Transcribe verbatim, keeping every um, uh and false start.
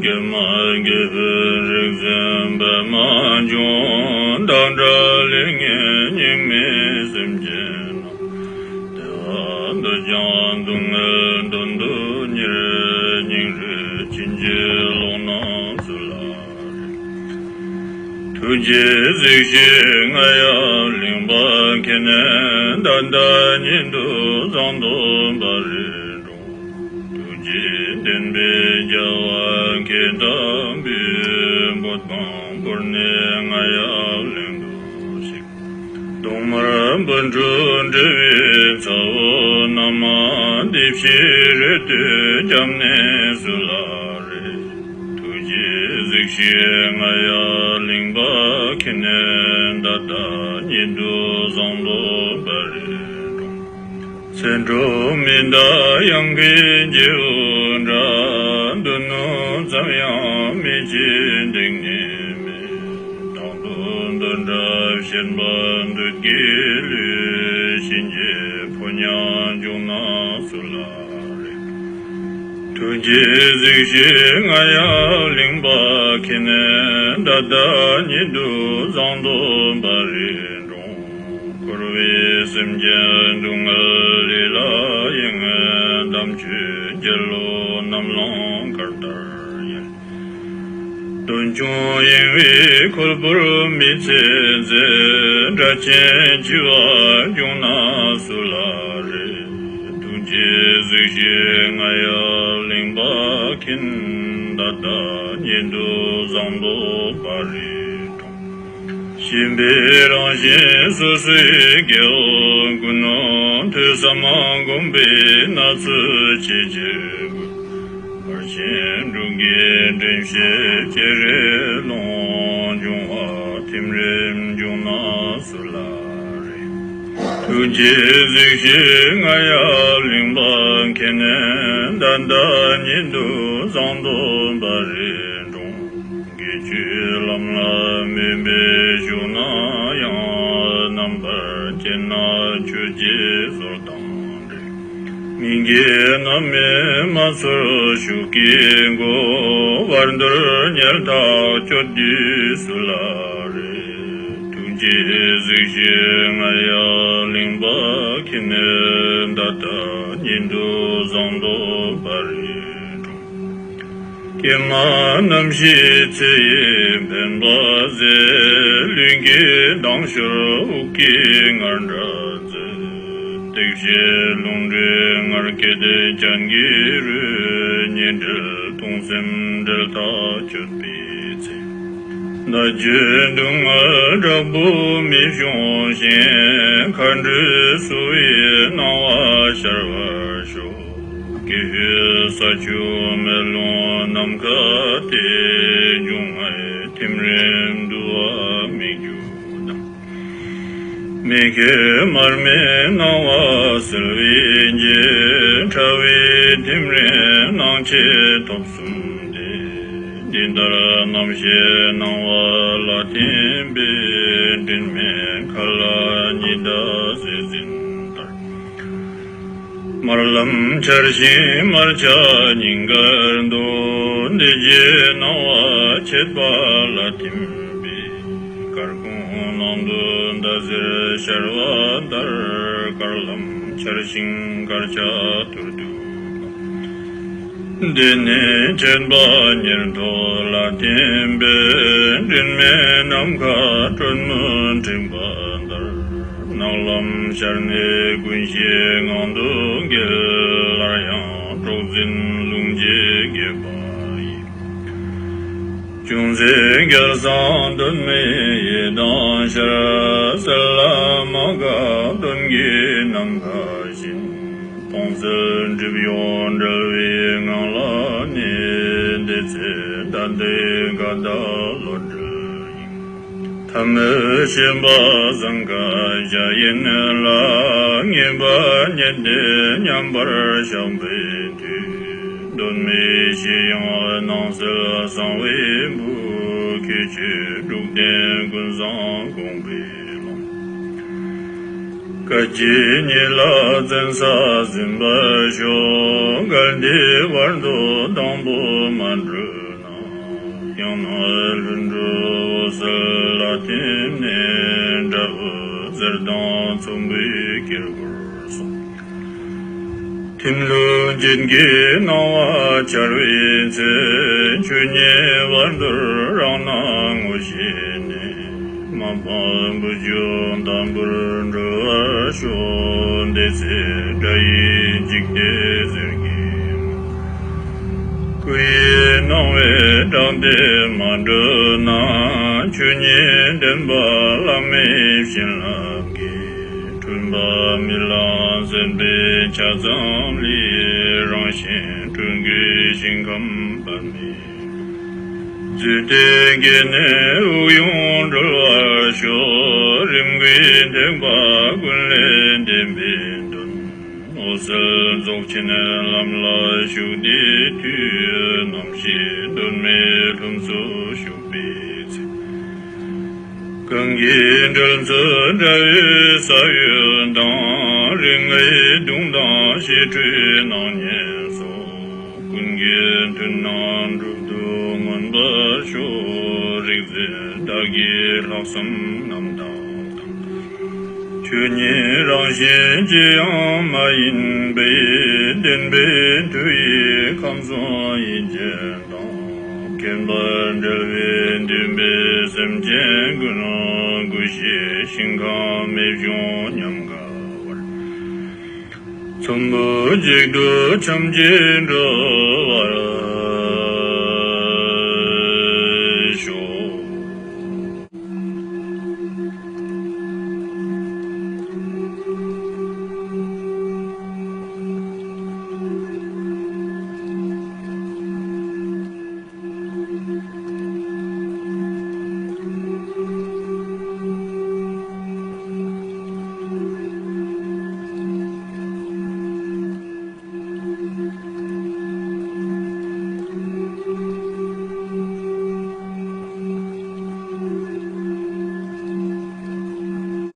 ཀྱེ་མ་དགེ་འཕེལ་རིག་འཛིན་པདྨ་འབྱུང་། བདག་འདྲ་ལས་ངན་སྙིགས་མའི་སེམས་ཅན་རྣམས། བདེ་བ་འདོད་ཀྱང་སྡུག་བསྔལ་དོན་དུ་གཉེར། སྙིང་རུས་ཅན་གྱི་ལོག་རྣམས་སུ་ལ་རེ། ཐུགས་རྗེས་གཟིགས་ཤིག་རྔ་ཡབ་གླིང་པ་ཁྱེད། ད་ལྟ་ཉིད་དུ་བཟང་དུ་འབར་རེ་འགྲོ། ཐུགས་རྗེའི་བདེན་པའི་རྒྱལ་བ་ཁྱེད་དམ་པའི། འབོད་དང་བོར་ནས་རྔ་ཡབ་གླིང་དུ་གཤེགས། གདོང་དམར་སྤུན་དྲུག་འབྲེལ་བའི་ཚ་བོ་རྣམས། འདི་ཕྱིར་རེ་ལྟོས་སྐྱབས་གནས་སུ་ལ་རེ། ཐུགས་རྗེས་གཟིགས་ཤིག་རྔ་ཡབ་གླིང་པ་ཁྱེད། ད་ལྟ་ཉིད་དུ་བཟང་དུ་འབར་རེ་འགྲོ། ཚེ་འགྲོ་མི་འདའ་གཡང་གི་རྗེ་བོ་འདྲ། མདུན་ནུབ་ཙམ་ཡང་མི་བྱེད་འདེགས་ནས་མེད། རྟག་ཏུ་འདོད་འདྲ་བྱེད་པ་འདོད་ཀྱི་ལུས། གཤིན་རྗེའི་ཕོ་ཉ་འབྱུང་རྣམས་སུ་ལ་རེ། ཐུགས་རྗེས་གཟིགས་ཤིག་རྔ་ཡབ་གླིང་པ་ཁྱེད། ད་ལྟ་ཉིད་དུ་བཟང་དུ་འབར་རེ་འགྲོ། འཁོར་བའི་སེམས་ཅན་སྡུག་བསྔལ་ལས་ལ་གཡེང་། དམ་ཆོས་འགྱེད་བློ་རྣམས་ལང་སྐར་ལྟར་ཡལ། དོན་ཆུང་གཡེང་བས་ཁོལ་པོར་མི་ཚེ་མཛད། དགྲ་ཆེན་འཆི་བ་འབྱུང་རྣམས་སུ་ལ་རེ། ཐུགས་རྗེས་གཟིགས་ཤིག་རྔ་ཡབ་གླིང་པ་ཁྱེད། ད་ལྟ་ཉིད་དུ་བཟང་དུ་འབར་རེ་འགྲོ། ཞེན་པའི་རང་བཞིན་སོ་སོའི་སྐྱེ་བོ་ཀུན། ཐོས་བསམ་སྒོམ་པས་ན་ཚོད་ཆེས་ཆེར་དགོས། ཕར་ཕྱིན་དྲུག་གི་དྲན་ཤེས་བསྐྱེད་རེ་ལོང་། འབྱུང་བ་ཐིམ་རིམ་འབྱུང་རྣམས་སུ་ལ་རེ། ཐུགས་རྗེས་གཟིགས་ཤིག་རྔ་ཡབ་གླིང་པ་ཁྱེད། ད་ལྟ་ཉིད་དུ་བཟང་དུ་འབར་རེ་འགྲོ། དགེ་ཆོས་ལམ་ལ་མོས་པས་ཞུགས་ན་ཡང་། རྣམ་པར་དཔྱད་ན་ཆོས་ཀྱི་ཟོལ་དང་འདྲེས། སྙིང་གའི་རྣམ་སྨིན་མ་ཚོར་ཤུགས་ཀྱིས་འགོ། བར་དོར་ཉལ་ཐག་གཅོད་དུས་སུ་ལ་རེ། ཐུགས་རྗེས་གཟིགས་ཤིག་རྔ་ཡབ་གླིང་པ་ཁྱེད། ད་ལྟ་ཉིད་དུ་བཟང་དུ་འབར་རེ་འགྲོ། ཀྱེ་མ་རྣམ་ཤེས་ཚེ་ཡི་འཕེན་པ་ཟད། ལུས་ཀྱི་མདངས་ཤོར་དབུགས་ཀྱི་ངར་འདྲ་མཛད། ཏིག་ཕྱེད་རླུང་འདྲེས་ངར་སྐད་ཅན་གྱི་རོས། ཉེ་འབྲེལ་གདུང་སེམས་འབྲེལ་ཐག་གཅོད་པའི་ཚེ། བརྡ་བརྒྱུད་སྡུག་བསྔལ་དྲག་པོ་མི་ཤོང་ཞིང་། མཁའ་འགྲོས་བསུ་བའི་སྣང་བ་ཤར་བར་ཤོག། ཀྱེ་ཧུད་ས་ཆུ་མེ་རླུང་ནམ་མཁའ་སྟེ། འབྱུང་ལྔའི་ཐིམ་རིམ་འདུ་བ་སྨིག་རྒྱུ་དང་། མི་མཁྱེན་མར་མེའི་སྣང་བ་གསལ་བའི་རྗེས། ཕྲ་བའི་ཐིམ་རིམ་སྣང་མཆེད་ཐོབ་གསུམ་སྟེ། འདི་ལྟར་རྣམ་ཤེས་སྣང་བ་ལ་ཐིམ་པས། སྤྲིན་མེད་མཁའ་ལ་ཉི་ཟླ་གཟི་བརྗིད་ལྟར། དམར་ལམ་འཆར་ཞིང་དམར་ཆ་སྙིང་གར་འདུ། འདི་རྗེས་སྣང་བ་མཆེད་པ་ལ་ཐིམ་པས། སྐར་ཁུང་ནང་དུ་ཟླ་ཟེར་ཤར་བ་ལྟར། དཀར་ལམ་འཆར་ཞིང་དཀར་ཆ་ཐུར་དུ་འབབ། འདི་ནི་མཆེད་པ་ཉེར་ཐོབ་ལ་ཐིམ་པས། སྤྲིན་མེད་ནམ་མཁའ་སྤྲོ་ནུར་འཁྲིགས་པ་ལྟར། ནག་ལམ་ཤར་ནས་ཀུན་གཞིའི་ངང་དུ་འགྱེལ། སླར་ཡང་སྲོག་འཛིན་རླུང་རྗེས་འགྱེད་པ་ཡི། ཅུང་ཟད་རྒྱལ་བཟང་གདོད་མའི་ཡི་དམ་ཤར། གསལ་ལ་མ་འགགས་གདོན་གྱི་ནམ་མཁའ་བཞིན། སྟོང་གསལ་སྒྲིབ་གཡོགས་བྲལ་བའི་ངང་ལ་གནས། དེ་ཚེ་ད་ལྟའི་དགའ་ཟླ་བློ་གྲོས་དབྱིངས། ཐ་མལ་ཞེན་པ་ཟང་ཁ་འཇའ་ཡན་ལ། ངེས་པ་རྙེད་དེ་མཉམ་པར་བཞག་པའི་མཐུས། གདོད་མའི་གཞི་དབྱིངས་སྣང་གསལ་གསང་བའི་སྦུག་ཁྱད་ཆོས་དྲུག་ལྡན་ཀུན་བཟང་དགོངས་པའི་ཀློང་། བཀའ་དྲིན་ཉིད་ལ་བཙན་ས་ཟིན་པར་ཤོག། གལ་ཏེ་བར་དོ་དང་པོ་མ་གྲོལ་ན། ཡང་ན་ལྷུན་གྲུབ་འོད་གསལ་ལ་བརྟེན་ནས། དགྲ་བོ་གསེར་དང་ཚོམ་བུའི་དཀྱིལ་འཁོར་སོགས། ཐིམ་ལྷུན་ཅན་གྱི་སྣང་བ་འཆར་བའི་ཚེ། ཆོས་ཉིད་བར་དོར་རང་སྣང་ངོ་ཤེས་ནས། མ་སྤངས་བུ་ཆུང་དམ་པོར་འགྲོ་བར་ཤོག། དེ་ཚེ་དགྲ་ཡིས་འཇིགས་ཏེ་གཟེར་གྱིས་མ། སྐུ་ཡི་སྣང་བས་སྐྲག་སྟེ་མ་གྲོལ་ན། ཆོས་ཉིད་བདེན་པ་བླ་མེད་བྱིན་རླབས་ཀྱིས། འཁྲུལ་པ་རྨི་ལམ་སེམས་པའི་ཆ་ཙམ་ལས། རང་བཞིན་སྤྲུལ་སྐུའི་ཞིང་ཁམས་པདྨའི། རྫུས་ཏེ་སྐྱེས་ནས་དབུགས་དབྱུང་གྲོལ་བར་ཤོག། རིམ་གྱིས་ཐེག་པ་ཀུན་ལས་འདས་པའི་དོན། འོད་གསལ་རྫོགས་ཆེན་ལམ་ལ་ཞུགས་དེའི་དུས། རྣམ་ཤེས་གདོད་མའི་ལྷུམས་སུ་ཞུགས་པའི་ཚེ། གང་གི་འགྲོས་ཚུལ་འདྲ་བའི་ས་གཡོ་དང་། རིགས་ལྔའི་གདུང་དང་ཞི་ཁྲོའི་སྣང་བརྙན་སོགས། ཀུན་གྱི་མཐུན་སྣང་གྲུབ་ཏུ་མངོན་པར་ཤོག། རིག་འཛིན་བདག་གིས་ལྷག་བསམ་རྣམ་དག་དང་། ཆོས་ཉིད་རང་བཞིན་ཅི་ཡང་མ་ཡིན་པའི། བདེན་པའི་མཐུ་ཡིས་ཁམས་གསུམ་དབྱེ་འབྱེད་དང་། མཁྱེན་པར་འབྲེལ་བའི་འདུན་པས་སེམས་ཅན་ཀུན། ཀུན་ཤེས་ཞིང་ཁམས་རྨད་བྱུང་ཉམས་དགའ་བར། ཚོམ་བུ་གཅིག་ཏུ་ཆམ་གྱིས་འགྲོ་བར།